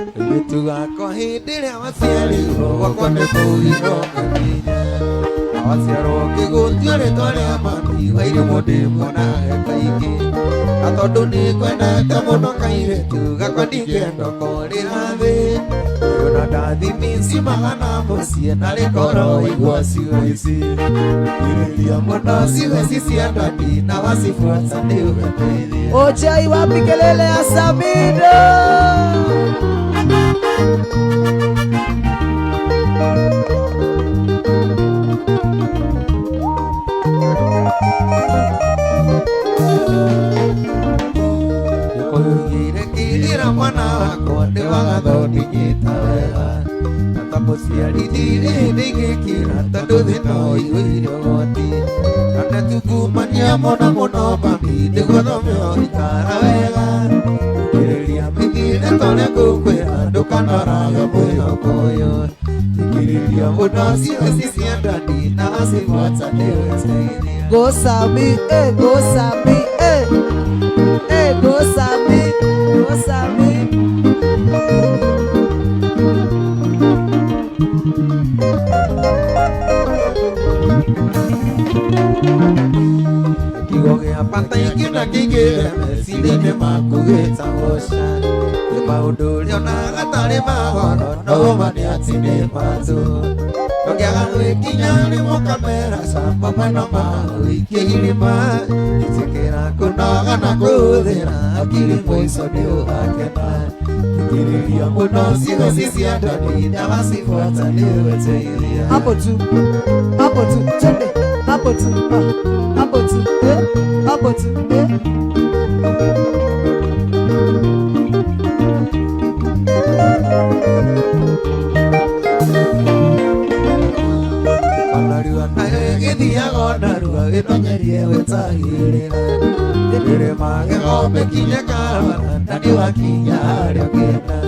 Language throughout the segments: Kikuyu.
Kairĩtu gakwa hĩndĩ ĩrĩa waciarirwo gwakwa nĩ kũirwo nginya na waciarwo ngĩgũtua rĩtwa rĩa mami wairimũ ndĩmuonaga kaingĩ na tondũ nĩ ngwendete mũno kairĩtu gakwa ndingĩenda ũkorĩra thĩ ona ndathimi ciumaga na mũciĩ na rĩkorwo igua ciugo ici irĩria mũno ciugo ici cia ndani na wacibuata nĩ ũgũteithia. Ojai, wapi kelele ya Samido? Gĩkũyũ kĩrĩra mwana wakwa nĩ wagatho ndinyita wega na ta mũciari ndirĩ hĩndĩ ingĩkira tondũ thĩ no ĩiyũire ũgwati na nĩtungumania mũno mũno mami nĩguo thome ũikara wega thikĩrĩria mĩthiĩre torĩa ngũkwĩra ndũkanorage mwĩhoko ũyũ thikĩrĩria mũno ciugo ici cia ndani na wacibuata nĩ ũgũteithia. Go Sami, eh, go Sami, eh. Eh, go Sami, go Sami. Kiugo gĩa bata ingĩenda kĩingĩre meciria-inĩ maku gĩtagwo ca nĩ maũndũ ũrĩa onaga tarĩ magoro no ma nĩ atĩ nĩ matũ ndũngĩaga gwĩkinya rĩmwe ũkamera ca mamwe no magũikie irima ĩtĩkĩra kũnoga na kũhũthĩra hakiri mũico nĩ ũgakena thikĩrĩria mũno ciugo ici cia ndani na wacibuata nĩ ũgũteithia. Hapo tu, hapo tu, twende, hapo tu, ah, hapo tu, eh, hapo tu, eh. Onarua nayo ĩgĩthiaga onarua wĩmenyerie wĩtagĩrĩra ndĩrĩ magego mĩkinye kahora na nĩwakinya harĩa ũkĩenda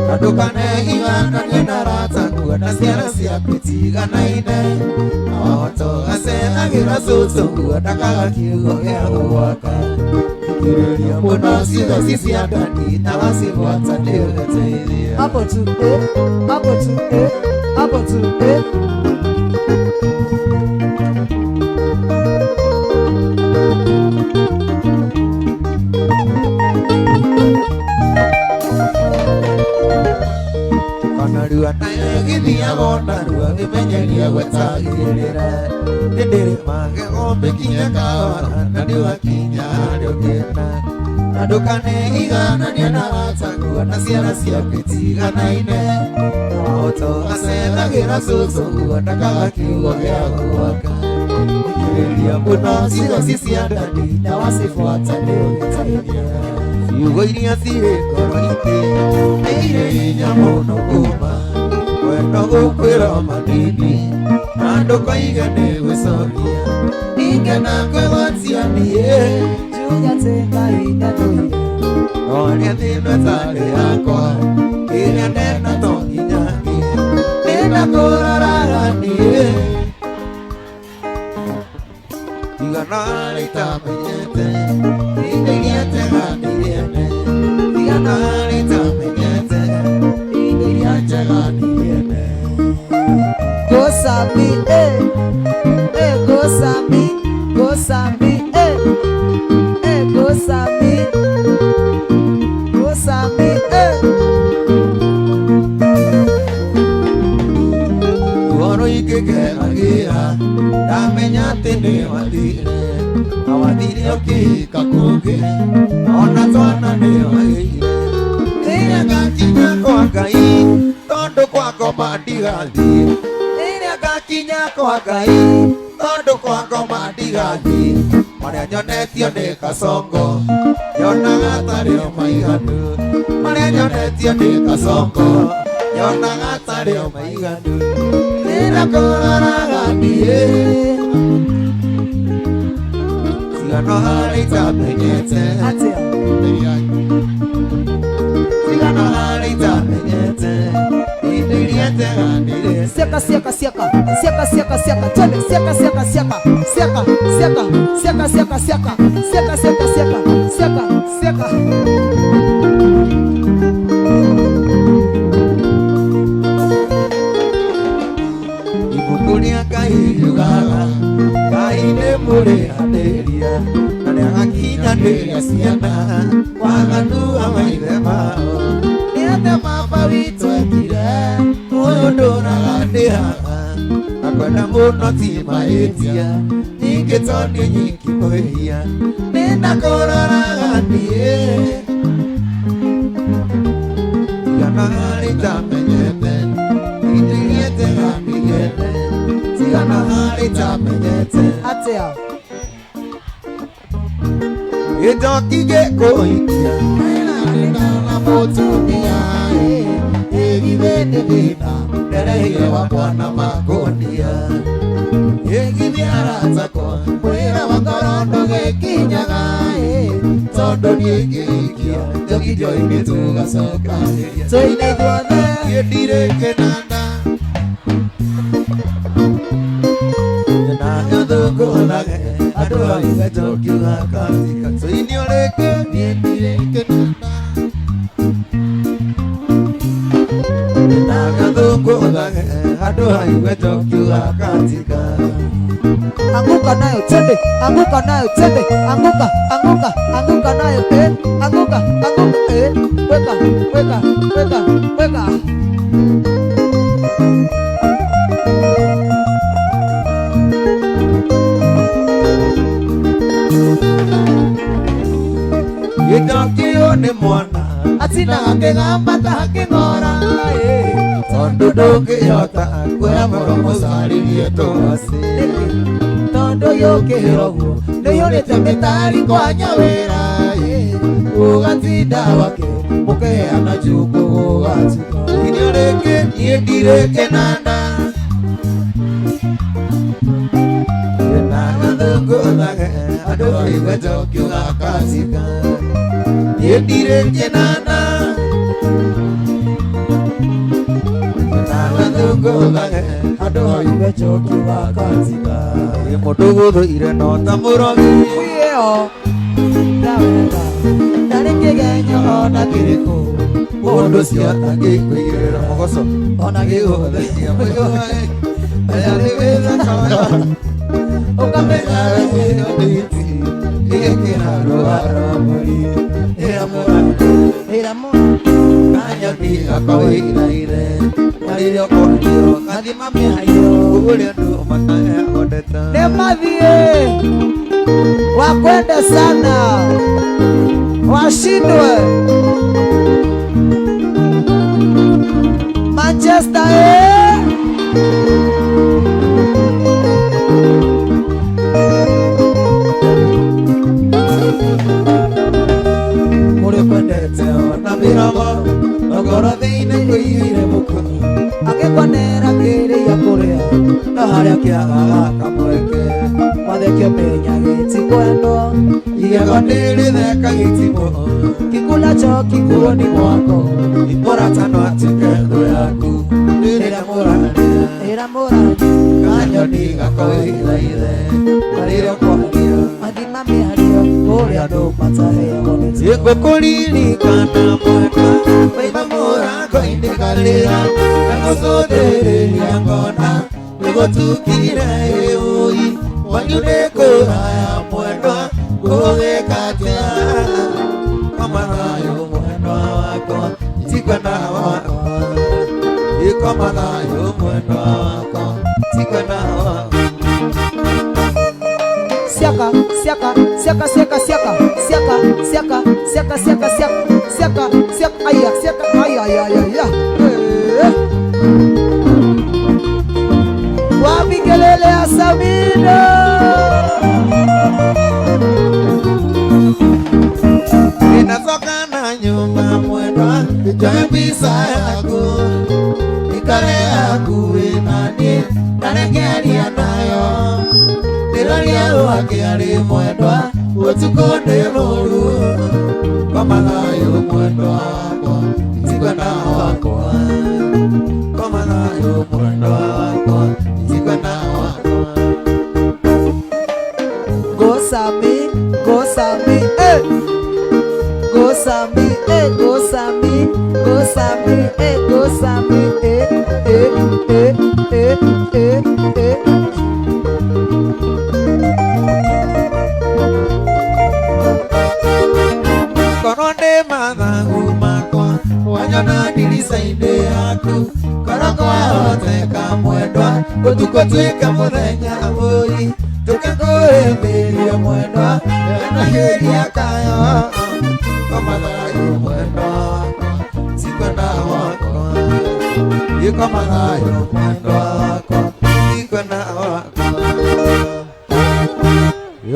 na ndũkaneigananie na arataguo na ciana ciaku itiganaine na wahota ũgaceragĩra cũcũ guo ndakaga kiugo gĩa gũgwaka thikĩrĩria mũno ciugo ici cia ndani na wacibuata nĩ ũgũteithia. Hapo tu, eh, hapo tu, eh, hapo tu, eh. Onarua nayo ĩgĩthiaga onarua wĩmenyerie gwetagĩrĩra ndĩrĩ magego mĩkinye kahora na nĩwakinya harĩa ũkĩenda na ndũkaneigananie na arataguo na ciana ciaku itiganaine na wahota ũgaceragĩra cũcũ guo ndakaga kiugo gĩa gũgwaka thikĩrĩria mũno ciugo ici cia ndani na wacibuata nĩ ũgũteithia ciugo iria cirĩ ngoro-inĩ nĩ irĩ hinya mũno kuma wendo gũkwĩra manini na ndũkoige nĩ gwĩcokia ingena kwĩgwatia niĩ Junya tenga inatũire. Orĩa thĩna ĩtarĩ yakwa ĩrĩa ndenda to nginya ngĩe ndĩna kũroraga niĩ tigana harĩa itamenyete indo iria njega nĩiene tigana harĩa itamenyete indo iria njega nĩiene. Go Sami, eh, eh, go Sami, go Sami, eh, eh, go Sami, go Sami, eh. Ruoro ingĩkeragĩra ndamenya atĩ nĩ wathire na wathire ũkĩhika kũngĩ ona twana nĩ wagĩire rĩrĩa ngakinya kwa Ngai tondũ kwa ngoma ndigathiĩ rĩrĩa ngakinya kwa Ngai tondũ kwa ngoma ndigathiĩ marĩa nyonetio nĩ kasongo nyonaga tarĩ o maiganu marĩa nyonetio nĩ kasongo nyonaga tarĩ o maiganu rĩrĩa kũroraga niĩ cigano harĩa itamenyete Atia. cigano harĩa itamenyete indo iria njega nĩirĩ Siaka, siaka, siaka, siaka, siaka, siaka, twende, siaka, siaka, siaka, siaka, siaka, siaka, siaka, siaka, siaka, siaka, siaka, siaka, siaka. Na nĩagakinyanĩria ciana waganu wa maithe mao. Nĩ atĩa baba witũ ekire ũyũ ndũraga ndĩ haha. Akwenda mũno ti mahĩtia ningĩ to niĩ nyiki mwĩhia nĩndakũroraga niĩ tigana harĩ tamenyete ndigĩte gandigete tigana harĩ tamenyete Atia. Gĩnjoki gĩkũhikia na mũtumia ĩgithĩ nĩ thĩna ndereire wakwa na makũnia ĩgithĩ aratakwa mwĩra wa ngoro ndũgĩkinyaga tondũ niĩ ngĩhikia njoki njoinĩ tũgacokanĩria Tũine ithuothe. Niĩ ndirĩ kĩnanda na gĩthũngũthage andũ oiga njoki ũgakatika tũine ũrĩkĩ niĩ ndirĩ kĩnanda na gĩthũngũthage andũ oiga njoki ũgakatika. Anguka nayo twende, anguka nayo twende, anguka, anguka, anguka nayo eh, anguka, anguka eh, weka, weka, weka, weka. Gĩnjokio nĩ mwana Atinaga kĩgamba ta kĩng'ora eh. tondũ ndũngĩhota kuoya mũromo carĩrie tũgacĩ. Nĩkĩ? Tondũ yũkĩrogwo nĩyũrĩte mĩtari kwanya wĩra eh. Ũgatinda wake mũkeana njũkũ gũgatuka irio rĩngĩ niĩ ndirĩ kĩnanda na gathũngũthage andũ oigue njoki ũgakatika niĩ ndirĩ kĩnanda na gathũngũthage andũ oigue njoki ũgakatika ĩ mũndũ gũthũire no ta mũrogi Wĩo ndawenda ndarĩ kĩgenyo ona kĩrĩkũ mũndũ ũcio angĩkũigĩrĩra mũgoco ona gĩgũthekia mũigua aya nĩ wĩthaka ũkamenya igĩkĩra rũa rwa mbũri ĩra mũrata ĩra mũrata kanyoni gakwa wĩiraire marĩrĩa ũkwanio gathima mĩario ũrĩa andũ mataheagwo ndeta. Nĩ mathiĩ wakwende sana washindwe Manchester eh. Mũrĩ kwendete ona mĩromo ngoro thĩinĩ kũiyũire mũku Angĩkwanera kĩrĩa kũrĩa no harĩa kĩagaga kamweke wathekio menya gĩtikwendwo igego nĩrĩtheka gĩtimũ kikulacho kiguoni mwako mũrata no atuĩke thũ yaku rĩrĩa mũraria ĩra mũrata kanyoni gakwa wĩithaithe marĩrĩa ũkwaria mathima mĩario kũrĩa andũ mataheagwo nĩ Ngũkũririkana mwaka waima mũrango-inĩ karĩra ngagũcũthĩrĩria ngona nĩgũtukire ĩũi kwanyu nĩ kũraya mwendwa ngũgĩka atĩa koma thayũ mwendwa wakwa tikwenda wakwa ĩkoma thayũ mwendwa wakwa tikwenda wakwa. Siaka, siaka, siaka, siaka, siaka, siaka, siaka, siaka, siaka, siaka, siaka, siaka, aya, siaka, aya, aya, aya, aya. Eh. Wapi kelele ya Samina? Ninatoka na nyumba mwendwa njoe mbica yaku ikare hakuhĩ naniĩ ndarekeria nayo ndĩroria rwakĩarĩ mwendwa ũtukũ ndĩ mũru koma thayũ mwendwa wakwa tikwenda wakwa koma thayũ mwendwa wakwa tikwenda wakwa. Go Sami, go Sami, eh. Go Sami, eh, go Sami, go Sami, eh, go Sami, eh, eh, eh, eh, eh, eh. ndirica-inĩ yaku koroko wahoteka mwendwa ũtukũ tuĩke mũthenya mũi tũkakũrĩmĩrie mwendwa enahĩria kayo koma thayũ mwendwa wakwa sikwenda wakwa ikoma thayũ mwendwa wakwa sikwenda wakwa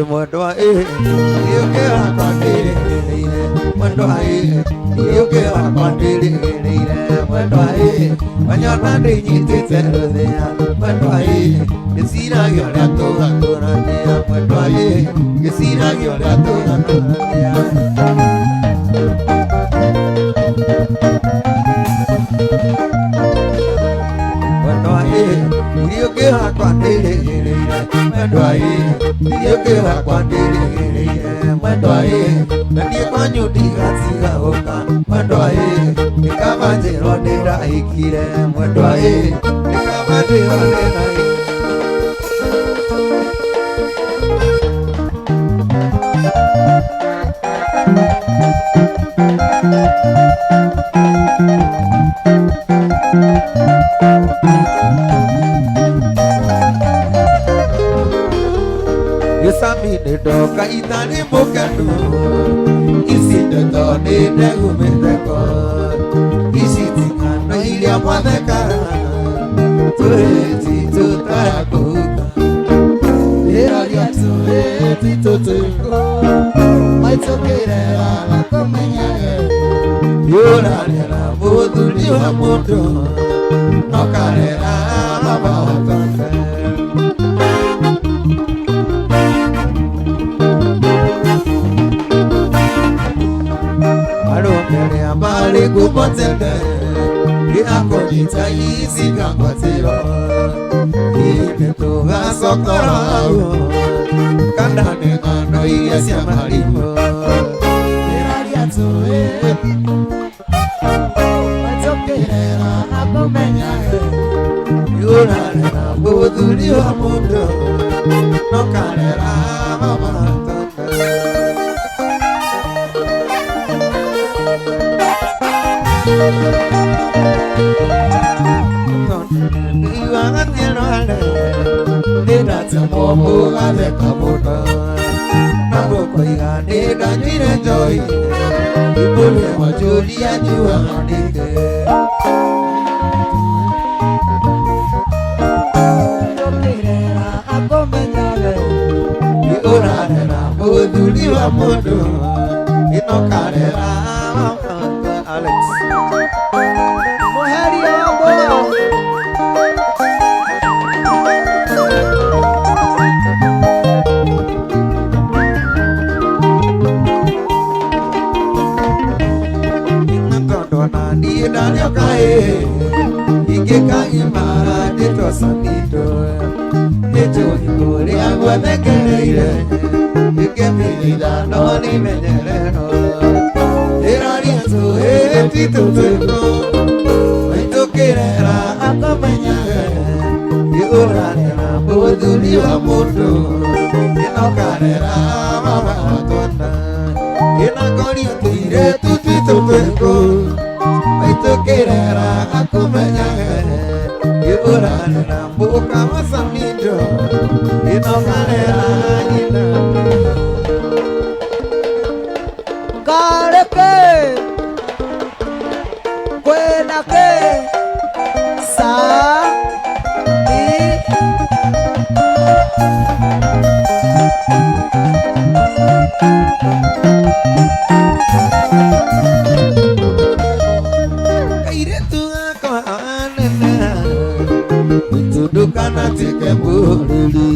mwendwa ĩũke wakwa ndĩrĩgĩrĩire mwendwa ĩũke wakwa ndĩrĩgĩrĩire mwendwa wanyona ndĩnyitĩte rũthĩa mwendwa gĩciragia ũrĩa tũgatũranĩa mwendwa gĩciragia ũrĩa tũgatũranĩa mwendwa ĩũke wakwa ndĩrĩgĩrĩire mwendwa ĩũke wakwa ndĩrĩgĩrĩire mwendwa na niĩ kwanyu ndigatiga gũka mwendwa nĩkaba njĩrwo nĩndahikire mwendwa nĩkaba njĩrwo nĩndahikire. Sami ndoka itari mukenu ici ndeto nĩ ndegu mĩtheko ici ti ng'ano iria mwathekaga tũrĩti tũtarakũhuka Ĩraria tũrĩti tũtũkũ maitũkĩrera akũmenyage yũrarera mũthuri wa mũndũ nokarera baba wa twana. Arũme kumotende gĩakũnyita ici ngangwatĩro ithe tũgacokora hau kana nĩ ng'ano iria cia marimũ Ĩraria tũrĩti maitũkĩrera akũmenyage yũrarera mũthuri wa mũndũ nokarera baba wa twana. Maitũkĩrera akũmenyage Ũrarera mũthuri wa mũndũ inokarera Alex Mũheria wa mbũa. Tondũ ona niĩ ndarĩoka ĩ ingĩkagimara ndĩtwacanitwo nĩnjũĩ kũrĩa guothe ngereire ingĩmĩria ithano nĩmenyererwo ĩroria tũhĩti tũtũkũ maitũkĩrera akũmenyage ĩũrarera mũthuri wa mũndũ ĩnokarera baba wa twana ĩnakoria tũirĩtu twitũ twĩkũ maitũkĩrera akũmenyage ĩũrarera mũka macamindo ĩnokarera nyina. Kareke kwena ke sa ni Kairĩtu gakwa anene ndũkanatike mũrĩri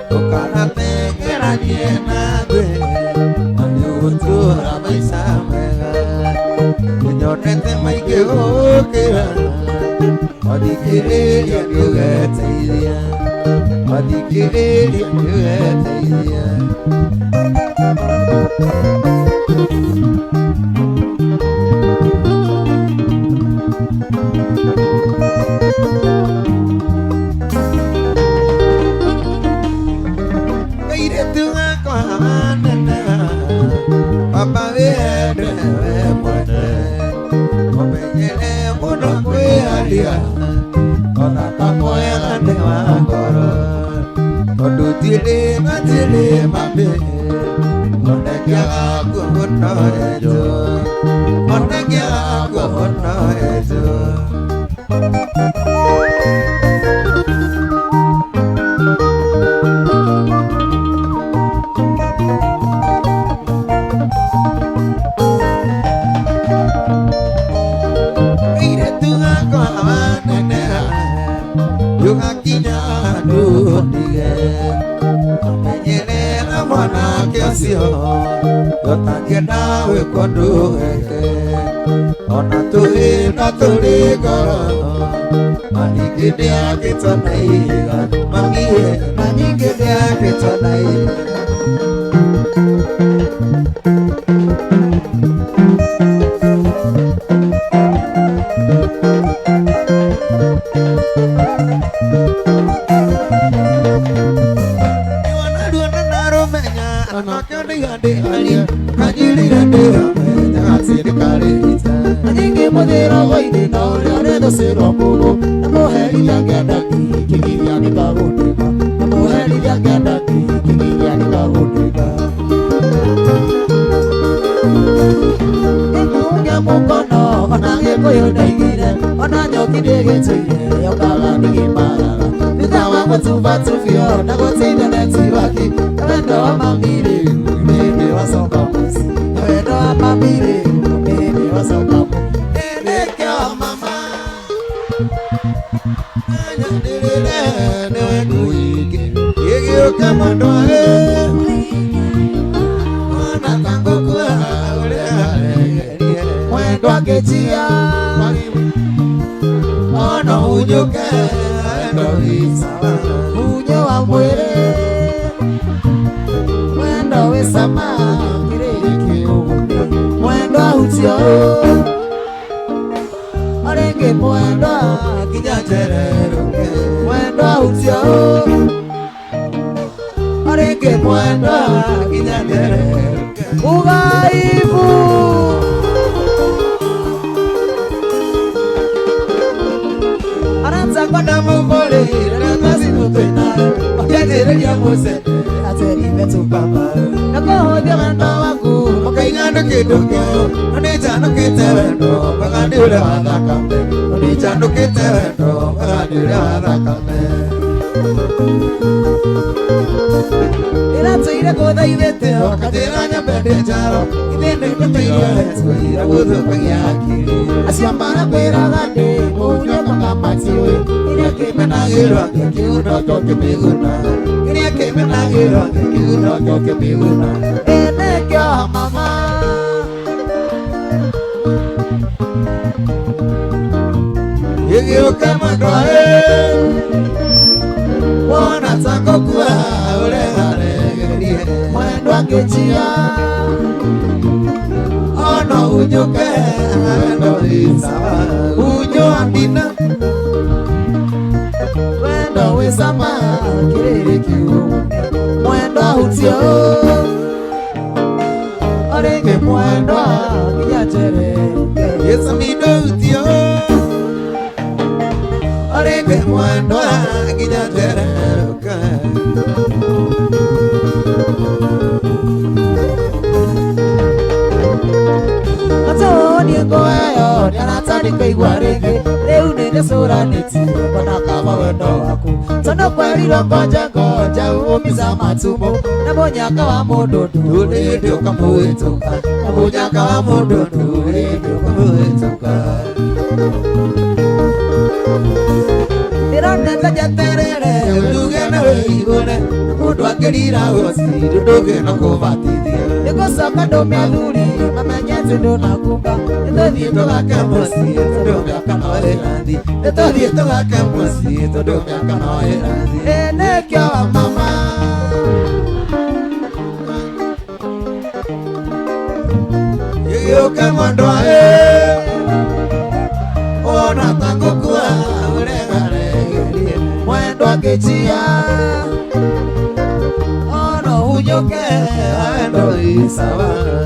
ndũkanatengeranie na thĩ na nĩũgũtũra maica mega nĩnyonete maingĩ gũkĩra wathikĩrĩria nĩũgeteithia wathikĩrĩria nĩũgeteithia. Kairĩtu gakwa anene baba wĩende we mwene ũmenye Nyene mũno kwĩyaria ona kamwega nĩ wa ngoro tondũ tirĩ matirĩ mami onekĩaga kuonoetwo onekĩaga kuonoetwo. Ũcio ũtangĩenda gwĩkwo ndũgeke ona tũrĩ na tũrĩ ngoro na ningĩ ndĩakĩtwo na ihiga mamiĩ na ningĩ ndĩakĩtwo na ihiga.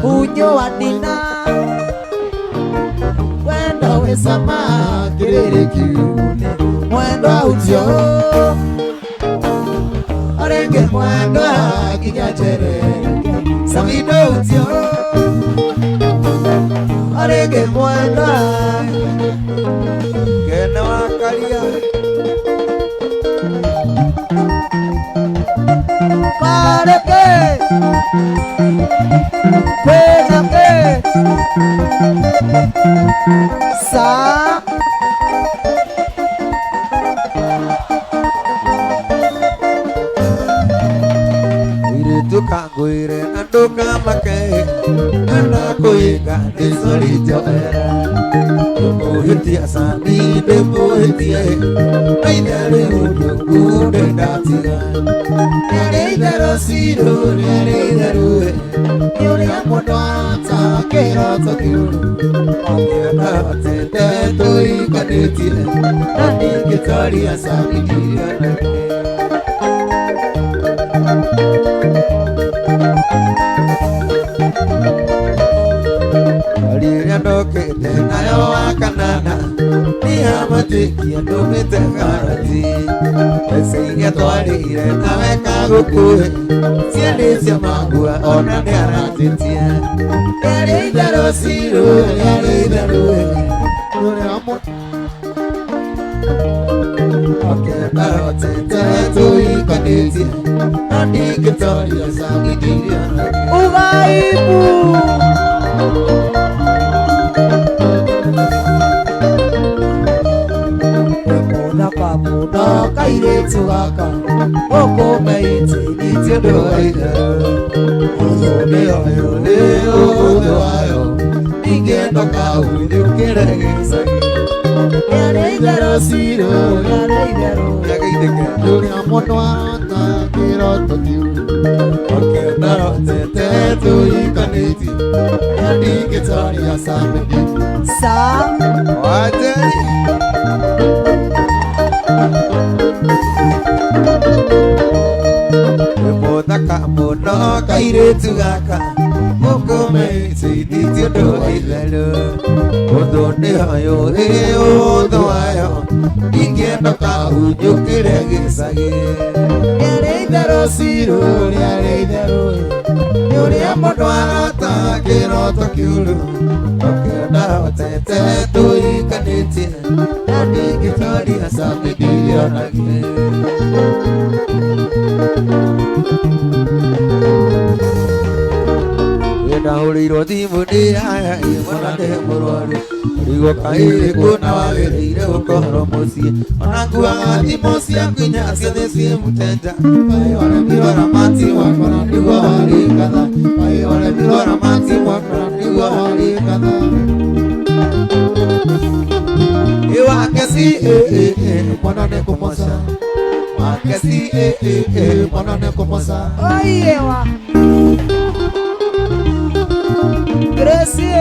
Unyo wa dina wendo Mwendo wĩcama kĩrĩrĩ kiune mwendo ũcio arenge mwendo nginya njerereke Samido ũcio arenge mwendo Kena wakaria Kareke kwena ke sa Iritu kangwire na ndukamake kana kũinga nĩ njohera ndĩmũhĩtia cani ndĩmũhĩtie na itherũ ũndũ ndatiga rĩarĩ itherũ cirũ rĩarĩ itherũ nĩ ũrĩa mũndũ arota kĩroto kĩũru ũngĩona tete tũikanĩtie na ndingĩtoria cani ndirionake. Rĩrĩa ndokĩte nayo wa kanana nĩamatuĩkia ndũmĩte karati mbeca iria twarĩire nawe kagũkuĩ ciarĩ cia mangua ona nĩaratĩtie rĩarĩ itherũ cirũ rĩarĩ itherũ ũrĩa ũkĩenda tete tũikanĩtie na ndingĩtoria cani ndirionake. Ugaibu Mũthaka mũno kairĩtu gaka gũkũ meitĩrĩtie ndũ wa itherũ Ũthũ nĩyo nĩ ũthũ wayo ningĩenda kahunyũkĩre gĩcagi rĩarĩ itherũ cirũ rĩarĩ itherũ nĩageithĩke ũrĩa mũndũ arota kĩroto kĩũru ũkĩenda tete tũikanĩtie na ndingĩtoria cani sa Wajeri Mũthaka mũno kairĩtu gaka gũkũ meitĩrĩtie ũndũ wa itherũ ũthũ nĩyo ĩ ũthũ wayo ingĩenda kahunyũkĩre gĩcagi rĩarĩ itherũ cirũ rĩarĩ itherũ nĩ ũrĩa mũndũ arota kĩroto kĩũru ũkĩenda tete tũikanĩtie na ndingĩtoria cani ndirionake. Ndahũrĩirwo thimũ nĩ aya mwana ndĩ mũrwaru ũrigwo kaĩ kũna wagĩrĩire gũkorwo mũciĩ ona nguaga thimũ ciaku inya ciothe ciĩ mũtenja kaĩ waremirwo ramati wakora nĩguo warĩngatha kaĩ waremirwo ramati wakora nĩguo warĩngatha ĩ wake si ĩ ĩ ĩ mwana nĩ kũmoca wake si ĩ ĩ ĩ mwana nĩ kũmoca oiyewa Gracie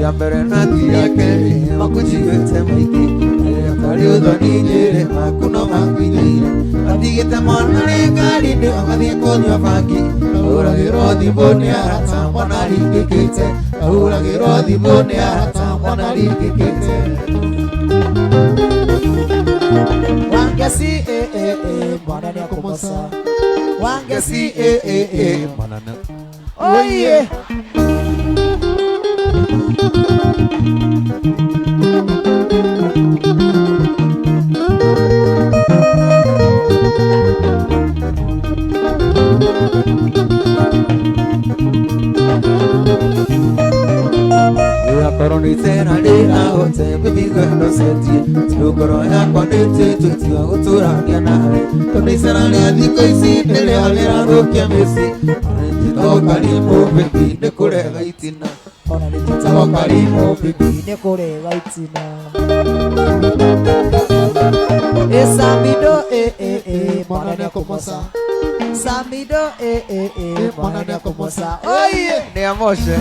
ya mbere na ti ya kerĩ makũnjiguĩte maingĩ rĩrĩa tarĩ ũthoni njĩre maku no makuinĩire atigĩte mwana rĩ ngari-inĩ agathiĩ kũnyua bangi ahũragĩrwo thimũ nĩ arata mwana aringĩkĩte ahũragĩrwo thimũ nĩ arata mwana aringĩkĩte wange si e e e mwana nĩakũmoca wange si e e e mwana nĩ oiye Akorwo nĩ icera rĩrahote mĩthigo ĩndocetie tondũ ngoro yakwa nĩtĩtũtiga gũtũrania nawe tondũ icera rĩa thikũ ici nĩrĩo rĩrathũkia mĩciĩ ona njĩtagwo Karimũ baby nĩ kũrega itina ona njĩtagwo Karimũ baby nĩ kũrega itina ĩ Samido ĩ ĩ ĩ mwana nĩakũmoca Samido ĩ ĩ ĩ mwana nĩakũmoca oiye nĩ amoshe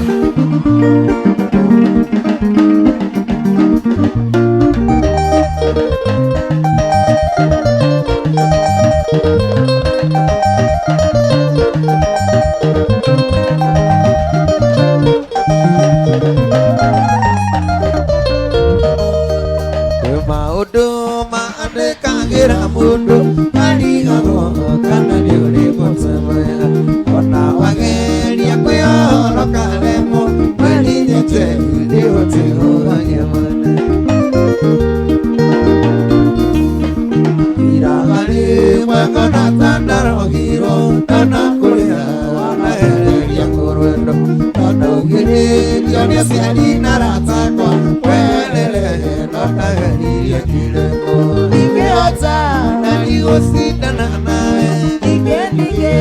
Ndigũcindana nawe Nige nige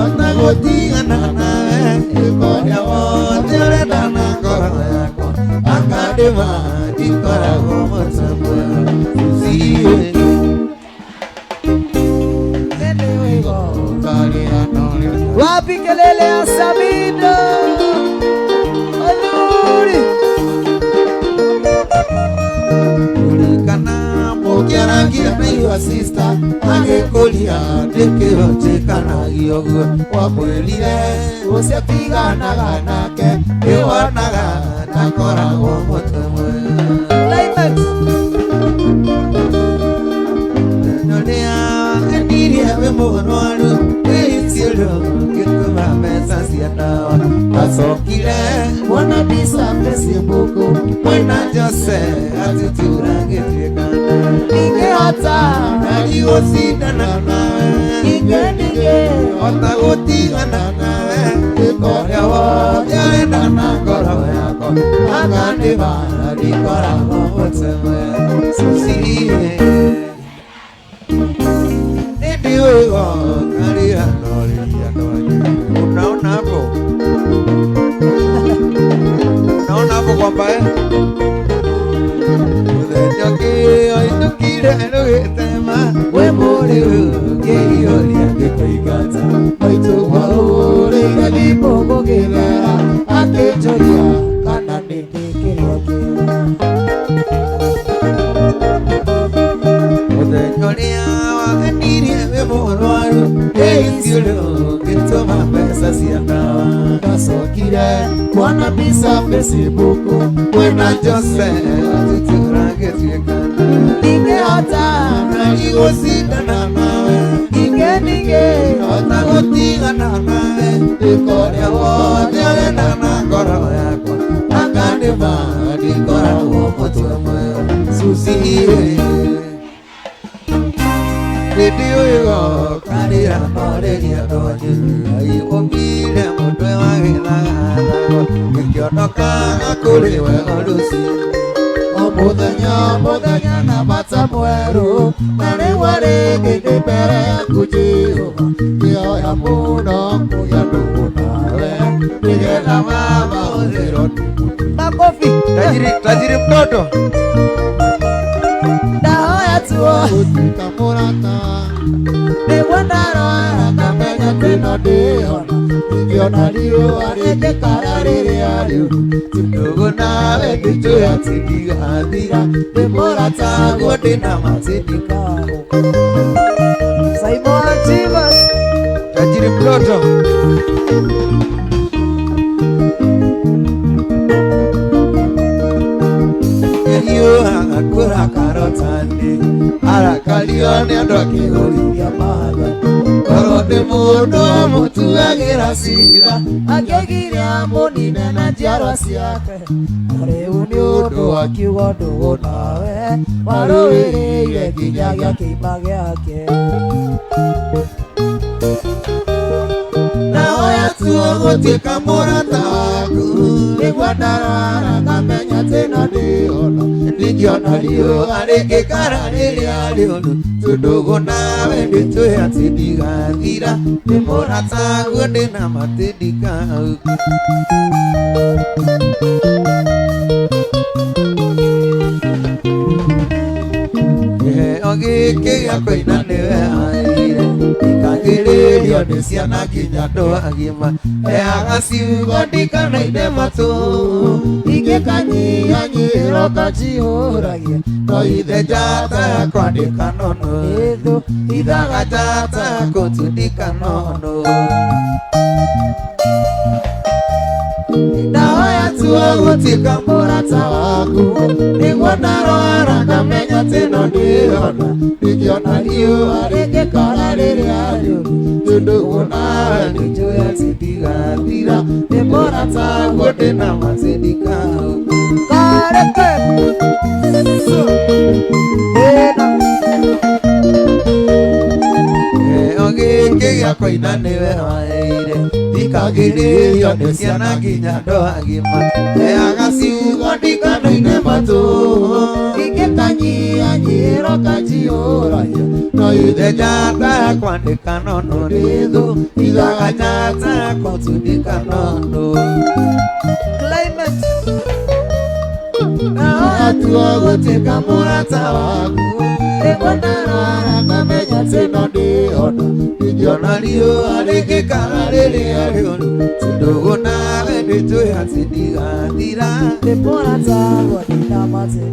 Ona gũtigana nawe Ĩkoria wothe ũrenda na ngoro yakwa Akandĩma ndikoragwo mũtwe Susie Wapi kelele ya Samido Oluri Ulikana mũkĩaragia na your sister agĩkũria ndĩkĩhotekanagia ũguo wamwĩrire ũcio tiganaga nake nĩwonaga ndakoragwo mũtwe mwega Climax Ũrĩa endirie wĩ mũrwaru wĩicirio ngĩtũma mbeca cia ndawa acokire Kuona mbica Facebook mwena Jose atutura ngĩtuĩkana Ningehota Ndigũcindana nawe Nige nige Ota gũtigana nawe Ĩkoria wothe ũrenda na ngoro yakwa Akandĩma ndikoragwo mũtwe mwega Susie Nĩndĩũĩ karĩa norĩria ndwanyu Unaona hapo? Unaona hapo kwamba Mũthenya ũngĩ oinũkire rũgĩtema We mũrĩ ngĩiyũria ngĩkũingata maitũ wahũrĩire thimũ gũgĩthera akĩnjũria kana nĩ ndĩkĩrĩa kĩega Mũthenya ũrĩa waganirie wĩ mũrwaru ngĩicirio ngĩtũma mbeca cia ndawa ndacokire kuona mbica Facebook mwena Jose atutura ngĩtuĩkana Ningehota Ndigũcindana nawe Nige nige Ota gũtigana nawe Ĩkoria wothe ũrenda na ngoro yakwa Akandĩma ndikoragwo mũtwe mwega Susie Nĩndĩũĩ karĩra norĩria ndonyu Aigũmire mũtwe wagĩthagathago Gĩkĩonokaga kũrĩ we o rũciinĩ o mũthenya mũthenya na mata mwerũ na rĩu rĩngĩ ndĩ mbere yaku Jehova ngĩhoya mũno kũgĩa ndũgũ nawe nĩgetha mama ũthĩrwo Makofi Tajiri, tajiri mtoto Ndahoya tuo gũtuĩka mũrata Nĩguo ndarwara ngamenya tĩno ndĩhona ingĩona riũa rĩngĩkara rĩrĩa rĩũru Ndũgũ nawe ndĩnjũĩ atĩ ndigathira ndĩ mũrata Taguo ndĩna matindika Simon Chivas Tajiri mtoto Hiũhaga kũrakarotani arakario nĩ andũ akĩhũrithia matha korwo ndĩ mũndũ amũtuagĩra cira Akĩgiria mũnine na njiarwa ciake Na rĩu nĩ ũndũ wa kiugo ndũgũ nawe Warũĩrĩire nginya gĩa kĩima gĩake Ndahoya tuo gũtuĩka mũrata waku nĩguo ndarwara ngamenya tĩno ndĩhona Ndingĩona riũa rĩngĩkara rĩrĩa rĩũru Tondũgũ nawe ndĩtũĩ atĩ ndigathira Ndĩ mũrataguo ndĩna matindika Kĩheo gĩkĩ gĩa kũina nĩwe aheire Ikagĩrĩrio nĩ ciana nginya andũ agima Heaga ciugo ndikanaine matũ ingĩkanyihanyihĩrwo kanjihũragia No ithe njata ya kwandĩka nono Ĩthũ Ithaga njata ya kũtundika nono Ndahoya tuo gũtuĩka mũrata waku Nĩguo ndarwara ngamenya tĩno ndĩhona Ndingĩona riũa rĩngĩkara rĩrĩa rĩũru Tondũgũ nawe nĩnjũĩ atĩ ndigathira Ndĩ mũrataguo ndĩna matindika Kareke Ĩna Kĩheo gĩkĩ gĩa kũina nĩwe waheire Thikagĩrĩrio nĩ ciana nginya andũ agima Heaga ciugo ndikanaine matũ ingĩkanyihanyihĩrwo kanjihũragia no Ithenya kwandĩka nono nĩ thũ Ithaganyata kũtundĩka nono Climate. Atua gũtuĩka mũrata waku Rĩmwe ndarwara ngamenya atĩ no ndĩhona Ingĩona riũa rĩgĩkara rĩrĩa rĩũru Tindũgũ nawe nĩnjũĩ atĩ ndigathira Ndĩ mũrata wakwa ndĩna matĩ.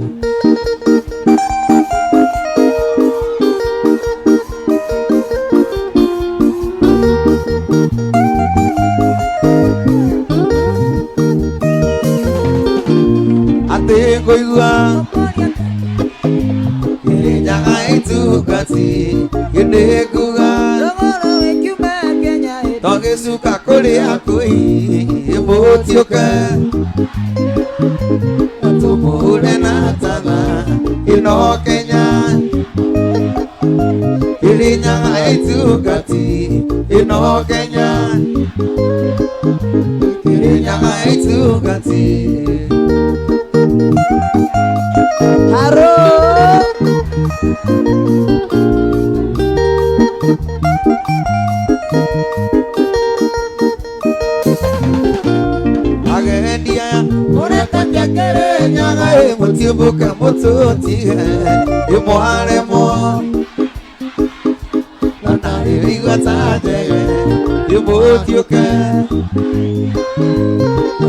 Atĩ ngũigua Kĩrĩnyaga itungati Gĩndĩ nguga Rũgũrũ wĩkiume Kenya ĩndĩ. Togĩcuka kũrĩa kũi Ĩmũtiũke Tũmũhure na tana Ĩno Kenya Kĩrĩnyaga itungati Ĩno Kenya Kĩrĩnyaga itungati Haro. Agendi aya mũrekatia Kĩrĩnyaga ĩ mũtiũmbũke mũtũtige ĩmwaremwo na ndarĩigua ta njege ĩmũtiũke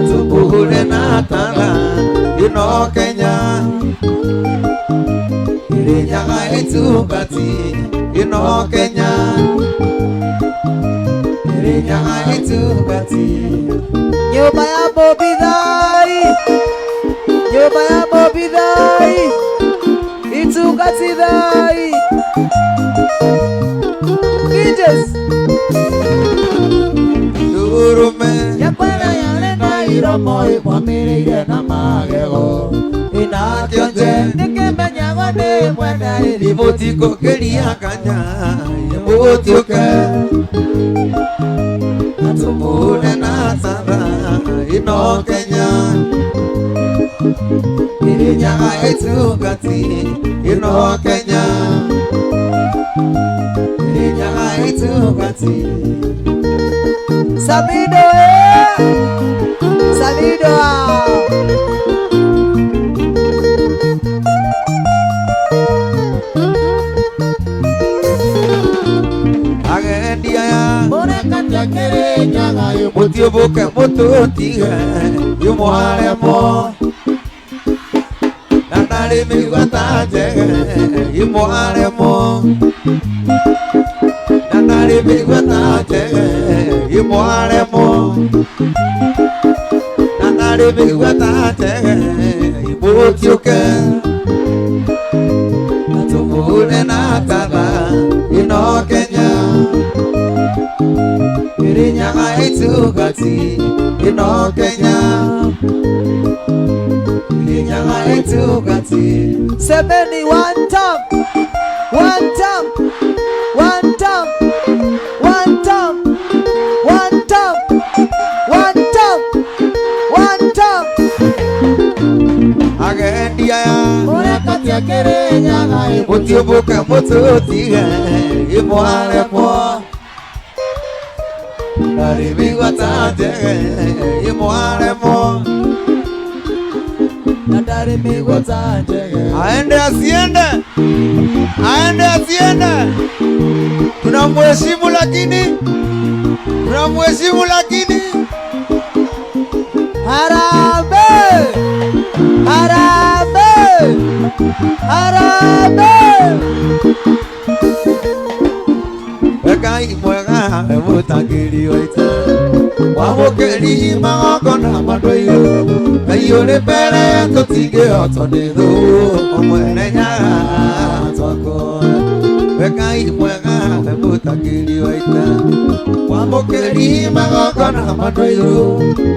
tũmũhure na tara ĩno Kenya Kĩrĩnyaga ĩtungati ĩno Kenya Kĩrĩnyaga ĩtungati Nyũmba ya Mũmbithai. Nyũmba ya Mũmbithai. Itungati thai. DJs. Ndũrũme Nyakwara yale na iromo ĩkwamĩrĩire na magego ĩna kĩonje Nĩkĩmenyagwo nĩ mwene ĩrĩ. Ibũtikũkĩria kanya ĩmũtiũke Tũmũhure na tara ĩno Kenya Kĩrĩnyaga ĩtungati ĩno Kenya Kĩrĩnyaga ĩtungati Samido eh. Samido ah. Agendi aya Mũrekatia Kĩrĩnyaga mũtiũmbũke mũtũtige ĩmwaremwo na ndarĩ mĩigua ta njege ĩmwaremwo na ndarĩ mĩigua ta njege ĩmwaremwo na ndarĩ mĩigua ta njege ĩmũtiũke na tũmũhure na tara ĩno Kenya Kĩrĩnyaga ĩtungati ĩno Kenya Kĩrĩnyaga ĩtungati Semeni one time. One time. One time. One time. One time. One time. One time. Agendi aya Mũrekatia Kĩrĩnyaga mũtiũmbũke mũtũtige ĩmwaremwo ndarĩ mĩigua ta njege ĩmwaremwo Na ndarĩ mĩigua ta njege. Aende asiende, aende asiende, tunamheshimu lakini, tunamheshimu lakini Harambee! Harambee! Harambee! Ngai mwega mũtangĩri wa ita wamũkĩri magongona mandũ igũrũ Ngai ũrĩ mbere tũtingĩhotwo nĩ thũ mwene nyaga twakwa we Ngai mwega mũtangĩri wa ita wamũkĩri magongona mandũ igũrũ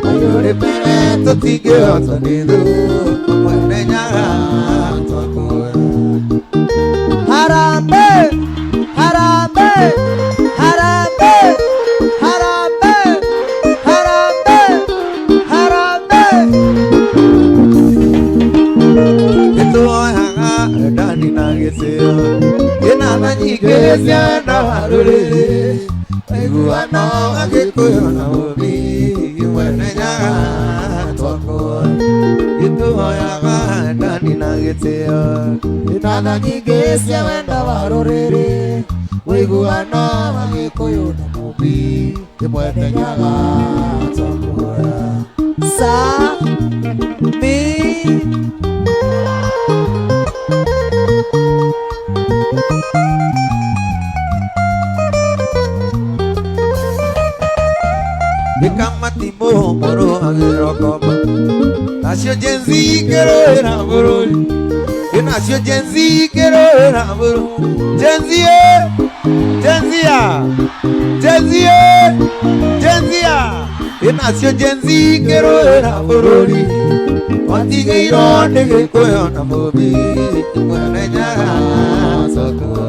Ngai ũrĩ mbere tũtingĩhotwo nĩ thũ mwene nyaga twakwa Harambee! Harambee! Harambee! Harambee! Harambee! Harambee! Nĩtuoyaga ndani na gĩtĩo ĩna tha nyingĩ nyingĩ cia wendo wa rũrĩrĩ ũiguano wa Gĩkũyũ na Mũmbi Mwene Nyaga twakwa gĩtũhoyaga ndani na gĩtĩo Ina nyingĩ cia wendo wa rũrĩrĩ ũiguano wa Gĩkũyũ na Mũmbi Mwene Nyaga twakwa Sa mi Ikamatimu mũrũagĩrwo nacio Gen Z ikĩrũĩra bũrũri nacio Gen Z ikĩrũĩra bũrũri Gen Z Gen Z Gen Z Gen Z nacio Gen Z ikĩrũĩra bũrũri twatigĩirwo nĩ Gĩkũyũ na Mũmbi Mwene Nyaga twakwa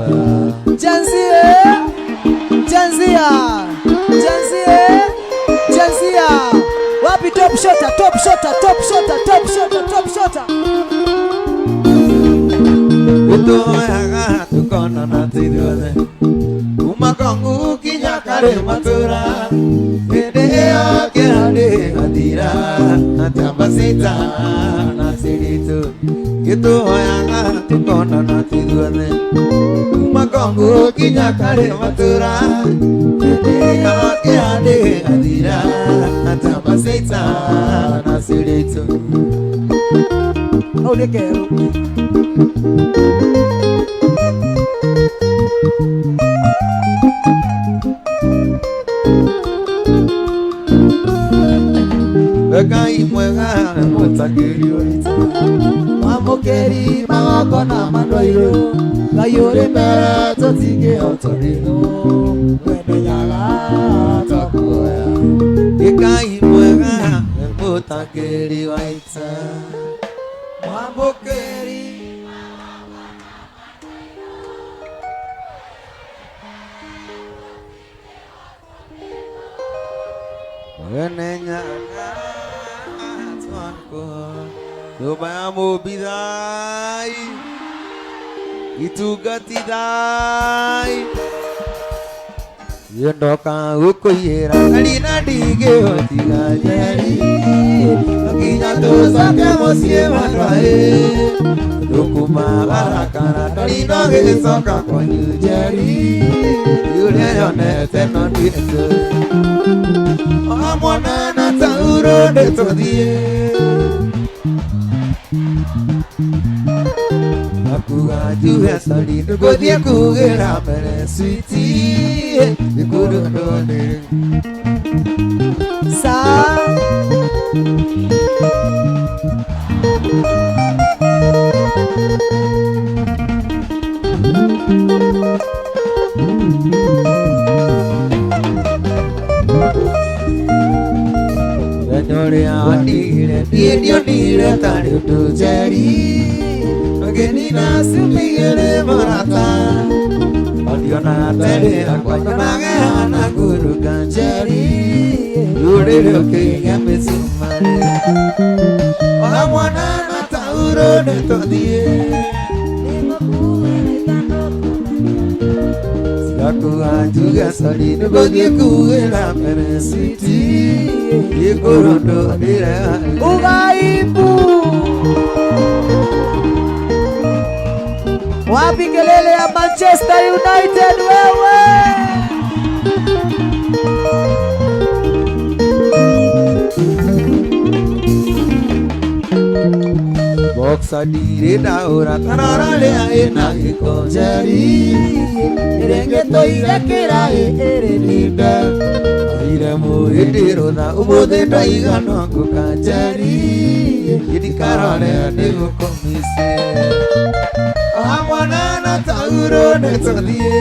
Gen Z Gen Z Gen Z Gen Z. Wapi top shotter, top shotter, top shotter, top shotter, top shotter. Ituoyaga tukonana ithuothe kuma Kongu kinya karĩ matũra hĩndĩ ĩyo kĩrarĩ gathira na Tambacita na Siritu gĩtũhoyaga tukonana ithuothe kuma Kongu kinya karĩ matũra hĩndĩ ĩyo kĩrarĩ gathira na Tambacita na Siritu. Hau nĩ kerũ. Ngai mwega mũtagĩri waitũ Mwamũkĩri magongona mandwairũ Ngai ũrĩ mbere tũtingĩhotorĩrwo Mwene Nyaga twakuoya Ngai mwega mũtagĩri waitũ Mwamũkĩri Mwene Nyaga twakwa nyũmba ya Mũmbi thai itungati thai ndoka gũkũiyĩra nari na ndingĩhotiga njeri nginya tũcoke mũciĩ matwaĩ ndũkuma barakara ndari no gĩcoka kwanyu njeri ũrĩa nyonete no ndiĩtũ mwana na tauro ndĩtũthiĩ akuga njuge sori ndũgũthiĩ kugĩra mbere switi ĩkũrũndũ Sa ũrĩa wandigire niĩ ndionire tarĩ ũndũ njeri ageni na ciumigĩrĩ marata ondionaga terĩ akwa nyonaga hana ngũrũka njeri rũrĩrĩ ũkĩiga mĩcumarĩ ona mwana na tauro nĩtũthiĩ Akuga njuge sori nĩngũthiĩ kugĩra mbere switi ĩkũrũndũ ndĩre Ugaibu. Wapi kelele ya Manchester United wewe? Boxer ndirĩ ndaũra tarora rĩa ĩna gĩko njeri Ĩrengĩtũire kĩraĩ ĩrĩ ninde ire mũhĩndĩ rũtha ũmũthĩ ndaiganwo ngũka njeri ndikarore nĩgũkũmici mwana na tauro nĩtũthiĩ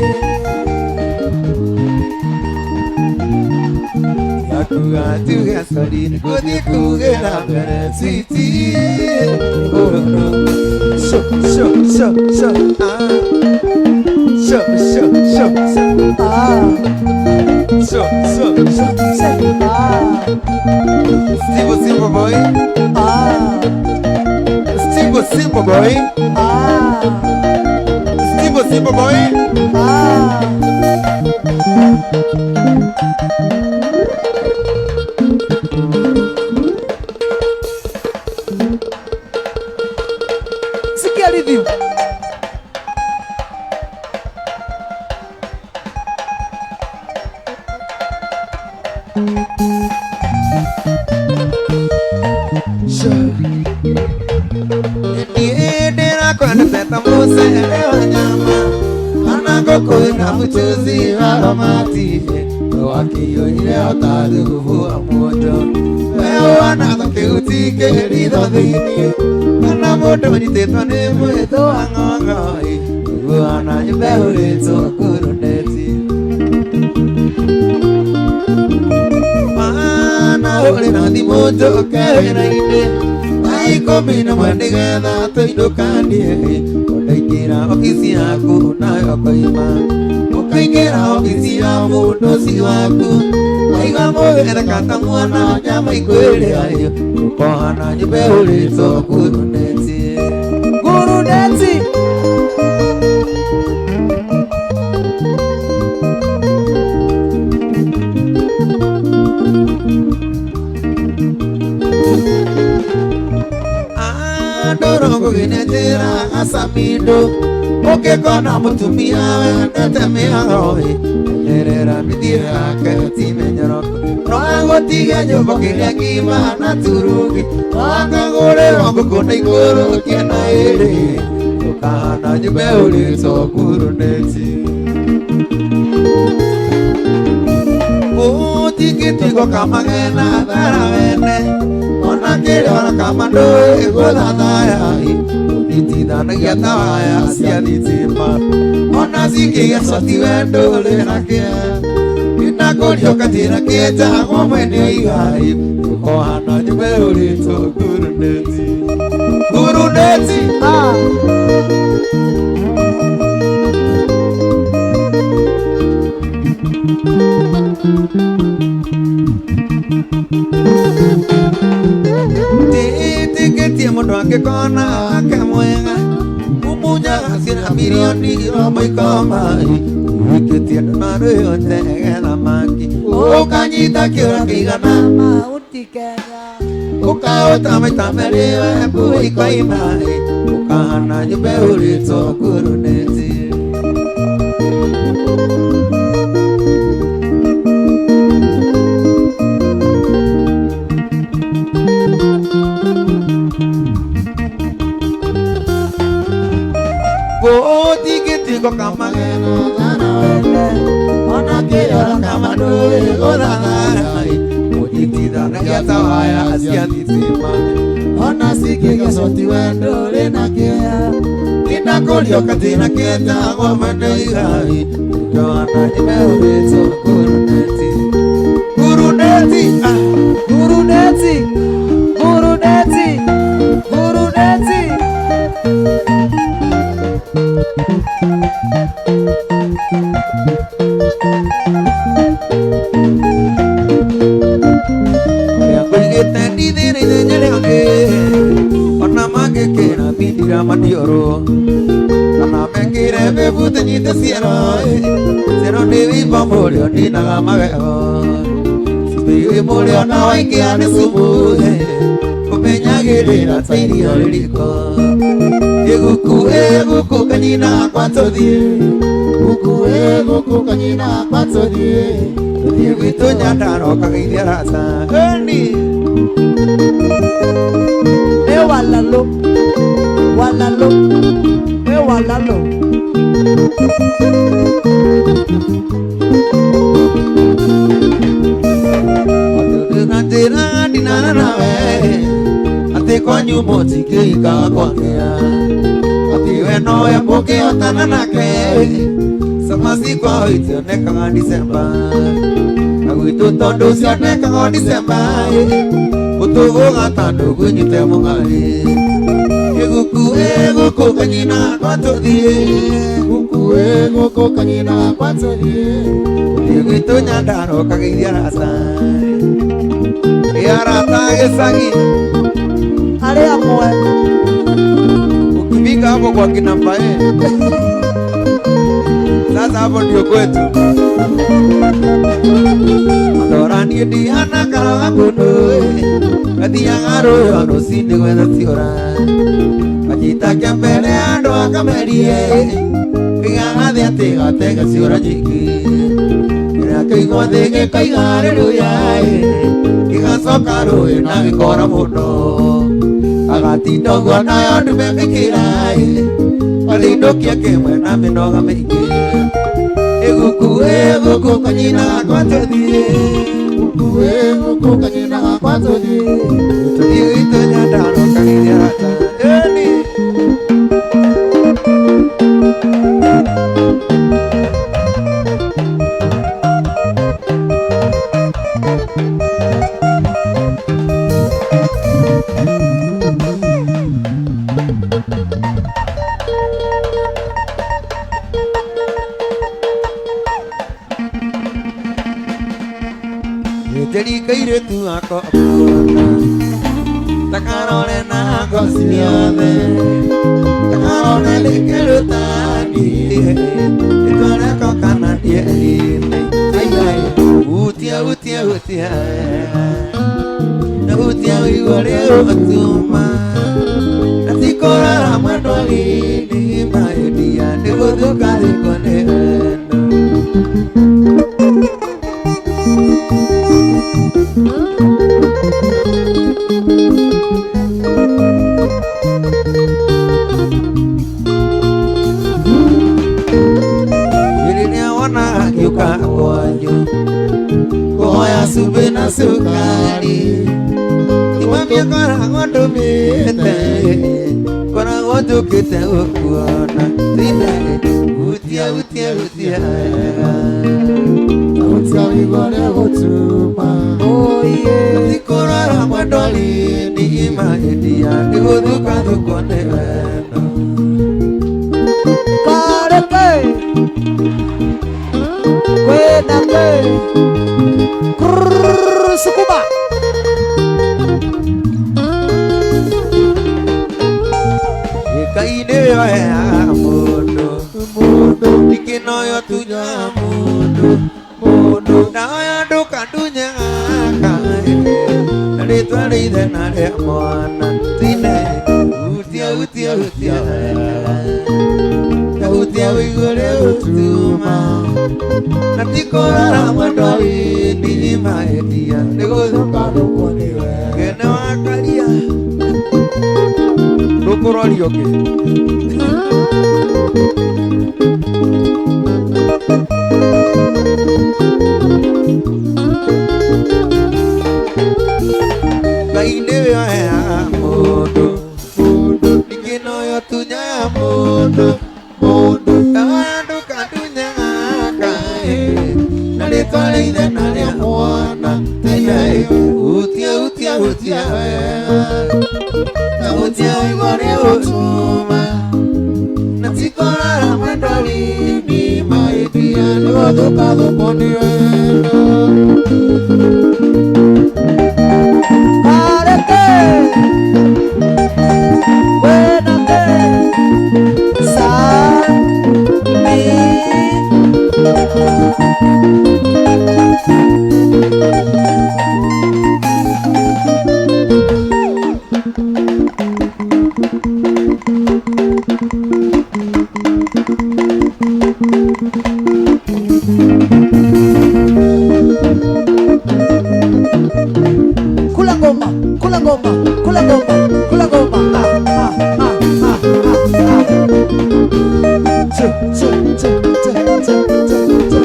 Akuga njuge sori nĩngũthiĩ kugĩra mbere switi Sho sho sho sho ah sho sho sho sho ah sho sho sho sho ah Steve Simple Boy ah Steve Simple Boy ah Steve Simple Boy ah Niĩ ndĩrakwendete ta mũcere wa nyama kana ngũkũ ĩna mũchuzi wa romati wakĩiyũire o ta thubu wa mũndũ we ũhana ta kĩhuti kĩ ritho thĩinĩ kana mũndũ ũnyitĩtwo nĩ mwĩthũ wa ng'ong'o ũhana nyũmba ĩhũrĩtwo nguruneti mana ũrĩ na thimũ njũke wĩra-inĩ thaa ikũmi na ĩmwe nĩgetha tũinũkanie ũndaingĩra obici yaku nayo koima ũkaingĩra obici ya mũndũ ũcio waku waiga mũgereka ta mwana nyama ikwĩrĩa ũkohana nyũmba ĩhũrĩtwo nguruneti Nguruneti. Andũ gũgĩnenjera gacamindo ũngĩkona mũtumia wendete mĩhang'o erera mĩthiĩre yake ti mĩnyoroko no agũtige nyũmba kĩrĩa ngima na turungi no akagũrĩrwo ngũkũ na ikũrũkie na ĩrĩ ũkahana nyũmba ĩhũrĩtwo nguruneti ũtigĩtigwo kamagena thara wene ona kĩrĩa kama ndũĩ gũthathaya ũnyitithanagia ta waya cia thitima ona cingĩgĩa coti we ndũrĩ na kĩa ndinakũria ũkanjĩra kĩnjagwo mwene igai ũkohana nyũmba ĩhũrĩtwo nguruneti nguruneti. Ah. Ndĩtĩkĩtie mũndũ angĩkona ake mwega mumunyaga ciana mirioni iromo ikoma wĩkĩtie andũ na rwĩo tege thamaki ũkanyita kĩũra kĩigana Mauti Kenya. ũkaũta maita merĩ we mbui ikoima ũkahana nyũmba ĩhũrĩtwo nguruneti. Gũtigĩtigwo kamagena thara wene ona kĩrora kama ndũĩ gũthathara ũnyitithanagia ta waya cia thitima ona cingĩgĩa coti we ndũrĩ na kĩeha ndinakũria ũkanjĩra kĩnjagwo mwene igai ũkĩona nyũmba ĩhũrĩtwo nguruneti nguruneti ah. Nguruneti. Nguruneti. Nguruneti. Ũrĩa ngũigĩte ndithĩra ithenya rĩangĩ ona mangĩkĩra bindira maniũrũ kana mekĩre bĩbute nyite ciero ciero nĩ wimbo mũrĩo ndinaga magego cumbĩ mũrĩo na waingĩha nĩ cumu ũmenyagĩrĩra ta irio rĩriko ĩgũkũ ĩgũkũ kanyina kwa tũthiĩ Gũkũ ĩ gũkũ kanyina kwa tũthiĩ tũthiĩ gwitũ Nyandarua ũkageithia arata ĩni. E walalo. Walalo. E walalo. Njĩra ndinana nawe atĩ kwanyu mũtingĩhika kwakĩa atĩ we nowe mũngĩhotana nake cama cikwao itionekaga Dicemba na gwitũ tondũ cionekaga Dicemba ũtũgũga ta ndũgũ nyite mũng'arĩ ĩgũkũ ĩgũkũ kanyina kwa tũthiĩ Gũkũ ĩ gũkũ kanyina kwa tũthiĩ tũthiĩ gwitũ Nyandarua ũkageithia arata ĩ arata gĩcagi Arĩa amwe. Ukifika hapo kwa kina Mbae, sasa hapo ndio kwetu. Andora niĩ ndihana karaga mũndũ gathiaga rũĩ rũcinĩ gwetha ciũra kanyita kĩa mbere andũ akamerie kaigaga thĩ atĩ gatega ciũra nyingĩ. Kĩigua thĩ gĩkaiga haleluya gĩgacoka rũĩ na gĩkora mũno agatinda ũguo nayo ndume mĩkĩra arĩindũkia kĩmwe na mĩnoga mĩingĩ ĩgũkũ ĩgũkũ kanyina gakwa tũthiĩ Gũkũ kanyina gakwa tũthiĩ tũthiĩ gwitũ Nyandarua kageithie arata ĩni. Kairĩtu gakwa kuona takarore na ngo ciothe takarore nĩkĩrutani ĩtwareko kana ndierine aiai hutia hutia hutia na hutia ũigua rĩu ũtuma na ti kũrora mwendwa-inĩ maendia nĩgũthũka thĩkwo nĩ wendo. Gĩũka kwanyu kũhoya cumbĩ na cukari timamia ngoragwo ndũmĩte ngoragwo njũkĩte gũkuona tine hutia hutia hutia Hutia ũigua ũrĩa gũtuma tikũrora mwendwa-inĩ maendia nĩgũthũka thũkwo nĩ wendo. Kareke kwena kwe Krrrr, sukuma Ngai nĩwe ũheaga mũndũ Mũndũ ndikĩnoyo tunyaga mũndũ mũndũ ndaoya ndũkandunyaga kaĩ na rĩtwa rĩa ithe na rĩa mwana tine hutia hutia hutia na hutia ũigua ũrĩa ũtuma na ti kũrora mwendwa-inĩ maendia nĩgũthũka thũkwo nĩ wendo. Kene wakaria ndũkũrorio kĩ Ngai nĩwe ũheaga mũndũ Mũndũ ndikĩnoyo tunyaga mũndũ mũndũ ndaoya ndũkandunyaga kaĩ na rĩtwa rĩa ithe na rĩa mwana tine hutia hutia hutia wega na hutia ũigua ũrĩa ũtuma na ti kũrora mwendwa-inĩ maendia nĩgũthũka thũkwo nĩ wendo. Kareke kwena kwe sa mi Kula ngoma, kula ngoma, kula ngoma, kula ngoma. Ah, ah, ah, ah, ah, ah. Chu, chu, chu, chu, chu, chu, chu.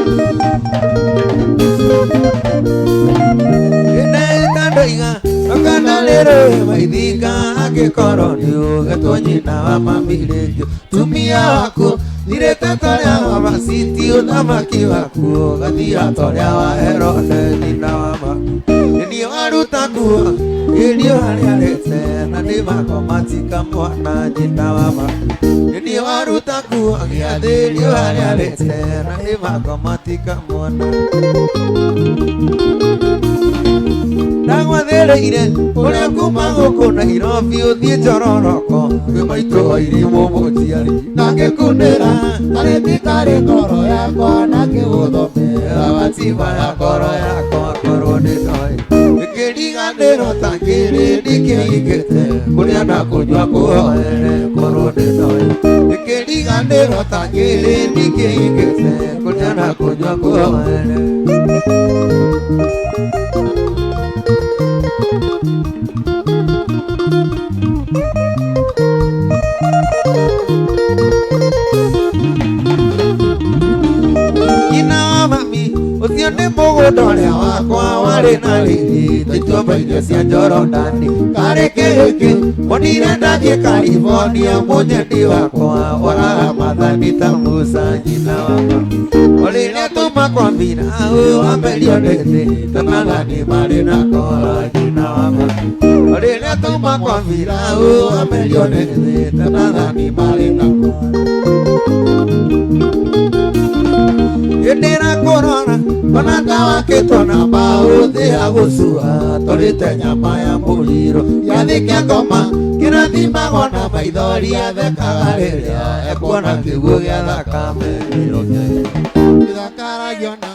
Ndoiga ndũkana rĩrĩ maithika angĩkorwo nĩũgetwo nyina wa mami rĩngĩ tumia waku thirĩte torĩa wa Vasiti ũthamaki waku ũgathira torĩa wa Herode nyina wa mami nĩniĩ waruta nguo irio harĩa arĩte na nĩ makomatika mwana nyina wa mami nĩniĩ waruta nguo gĩathĩrio harĩa arĩte na nĩ makomatika mwana ndagwathĩrĩire ũrĩa kuma gũkũ Nairobi ũthiĩ Njororoko kwĩ maitũ Irimũ mũciari Na ngĩkunĩra karĩti karĩ ngoro yakwa na ngĩgũthomera watimba ya ngoro yakwa korwo nĩ ndoĩ gĩkĩriganĩro ta kĩrĩndĩ kĩingĩte kũrĩa na kũnyua kũhoere korwo nĩ ndoĩ gĩkĩriganĩro ta kĩrĩndĩ kĩingĩte kũrĩa na kũnyua kũhoere. Nyina wa mami ũcio nĩ mũgũnda ũrĩa wakwa warĩ na riri tũituamba irio cia Jorodani karĩ kĩhĩkĩ monire ndathiĩ California mũnyendi wakwa waraga mathani ta Musa nyina wa mami o rĩrĩa tuma kwa Firaũ amerio nĩ thĩ tanathani marĩ na kora nyina wa mami o rĩrĩa tuma kwa Firaũ amerio nĩ thĩ tanathani marĩ na kora ndĩrakũrora ona tawakĩtwo na mbaũ thĩ ya gũcua tũrĩte nyama ya mũriro gĩathĩ kĩa ngoma kĩrathimagwo na maithori athekaga rĩrĩa ekuona kĩguũ gĩa thakame Gĩthakaragio na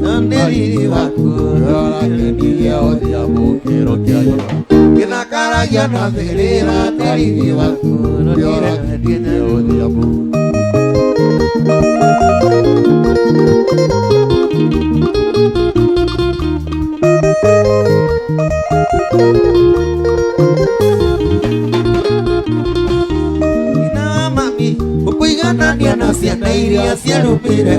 na nĩ riri waku ũrakenirie Odhiambo kĩro kĩa riũa. Gĩthakaragio na thĩrĩra nĩ riri waku Ũrakenirie Odhiambo. Na mami ũkũiganania na ciana iria ciarumire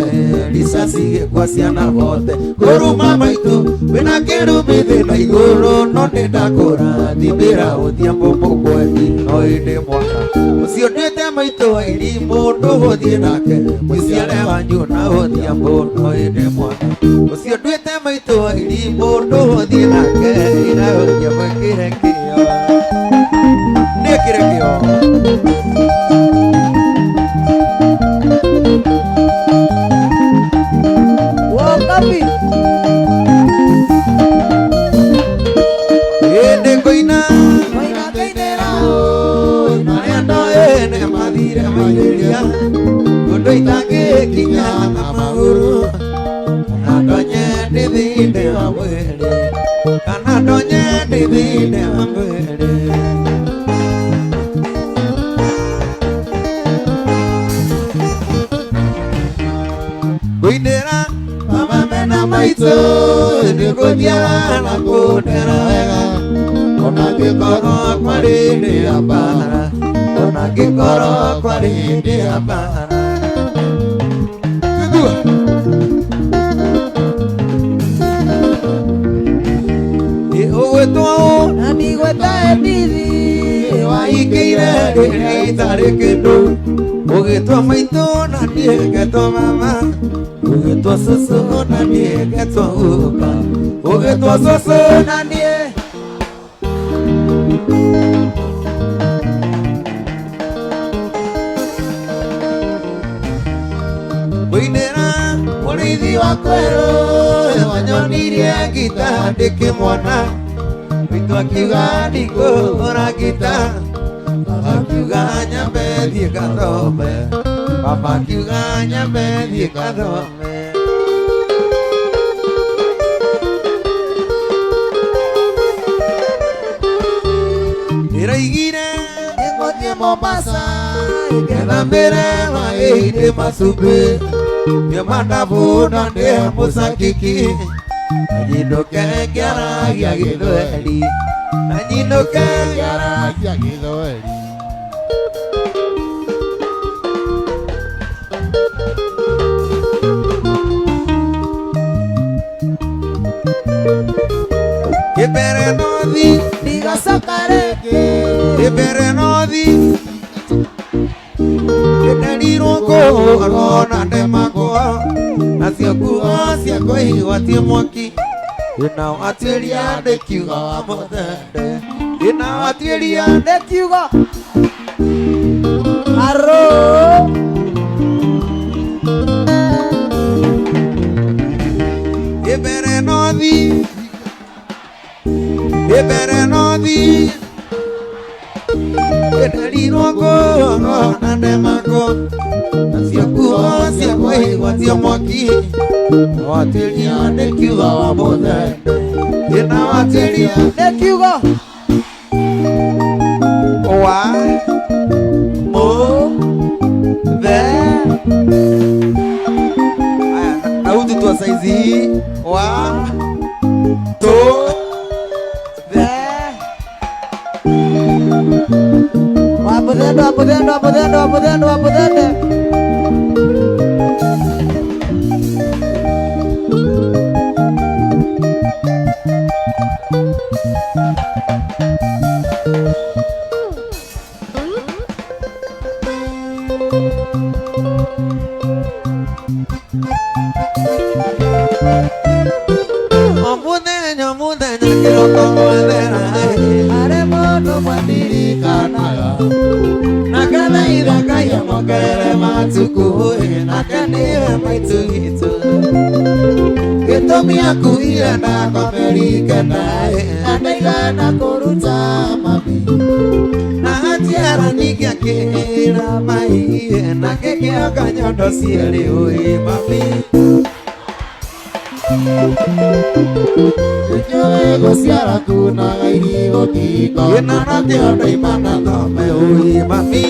ricaci gĩkwa ciana bote kũruma maitũ wĩna kĩrumi thĩ na igũrũ no nĩ ndakũra thimbĩra Odhiambo mũkwendi no ĩndĩ mwaka ũcio nĩte maitũ wa irimũ ndũgũthiĩ nake mũciare wanyu na Odhiambo no ĩndĩ mwaka ũcio nduĩte maitũ wa irimũ ndũgũthiĩ nake ĩra Odhiambo ĩkĩre kĩo nĩkĩre kĩo. Wokapi. Ĩndĩ ngũina Waina kainera. marĩa ndoĩ nĩ mathire maithĩria ũndũ itangĩkinya na magũrũ kana ndonye ndĩ thĩinĩ wa mwĩrĩ kana ndonye ndĩ thĩinĩ wa mwĩrĩ. Ngũinĩra mama mena maitũ nĩ gũthiaga na kũndera wega ona ngĩkorwo kwarĩ hĩndĩ ya mbara ona ngĩkorwo kwarĩ hĩndĩ ya mbara. Kĩgua. Ĩ ũgwĩtwo ũ Na ndigweta Edithi. Waikĩire rĩrĩa itarĩ kĩndũ ũgĩtwo maitũ na niĩ ngetwo mama ũgĩtwo cũcũ na niĩ ngetwo guka ũgĩtwo cũcũ Na niĩ. Mũinĩra mũrĩithi wa kwerũ wanyonirie ngita ndĩkĩmwona maitũ akiuga ndikũhũra ngita baba akiuga nyambe thiĩ ngathome baba akiuga nyambe thiĩ ngathome. Ndĩraigire Nĩngũthiĩ Mombasa ngethambĩre maĩ-inĩ macumbĩ nĩ mandabũ na ndĩe mũcakiki na nyinũke ngĩaragia gĩthweri na nyinũke ngĩaragia gĩthweri. Kĩmbere nothi Ndigacoka rĩngĩ. Kĩmbere nothi Nderirwo kũhũrwo na ndemagwo nacio nguo ciakwa igwatie mwaki ĩnao atuĩria ndĩkiuga wa mũthende ĩnao atuĩria Ndekiuga. Aro. Kĩmbere nothi Kĩmbere nothi Nderirwo kũhũrwo na ndemagwo nacio nguo ciakwa igwatie mwaki nao atuĩria ndĩkiuga wa mũthende ĩnao atuĩria Ndekiuga. Wa mo the. Aya, auti tu saizi. Easy. One, two, The Wabuthende, wabuthende, wabuthende, wabuthende, wabuthende. Omuthenya omuthenya kĩroko gwethera Arĩ mũndũ mwandirikanaga. Na kathaitha Ngai amongerere matukũ nake nĩwe maitũ witũ gĩtũmi akuire ndakomeri kenda Na ndaigana kũruta mami na atiara ningĩ akĩra mai na gĩkĩoka nyondo cierĩ ũĩ mami Nĩnjũĩ gũciara kunaga irigũ kĩhiko ĩna nakĩo ndoima na thome ũĩ mami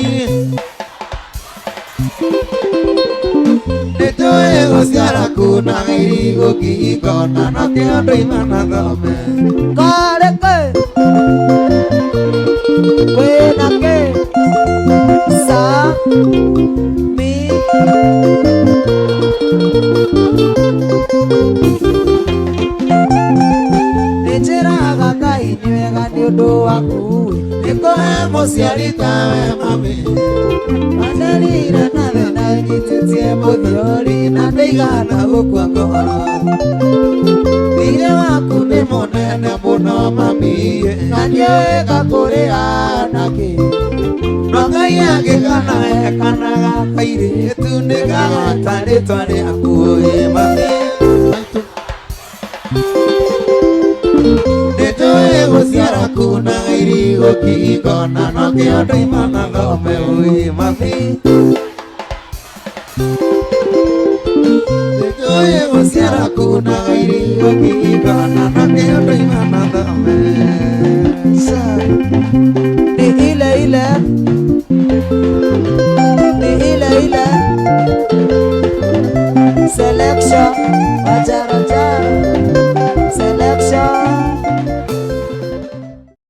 nĩnjũĩ gũciara kunaga irigũ kĩhiko na nokĩo ndoima na thome Kore kĩ? Kwĩna kĩ? Sa mi Nĩnjĩraga Ngai nĩ wega nĩ ũndũ waku nĩkũhe mũciari tawe mami Andarire na thĩna nyitĩtie mũthiori na ndĩigana gũkua ngoro thirĩ waku nĩ mũnene mũno mami Na nĩũĩ kũrĩha nakĩ no Ngai angĩkana ekanaga kairĩtu nĩkagata rĩtwa rĩaku ĩ mami nĩnjũĩ gũciara kuna irigũ kĩhiko na nokĩo ndoima na thome ĩ mami nĩnjũĩ gũciara kuna irigũ kĩhiko na nokĩo ndoima na thome Sa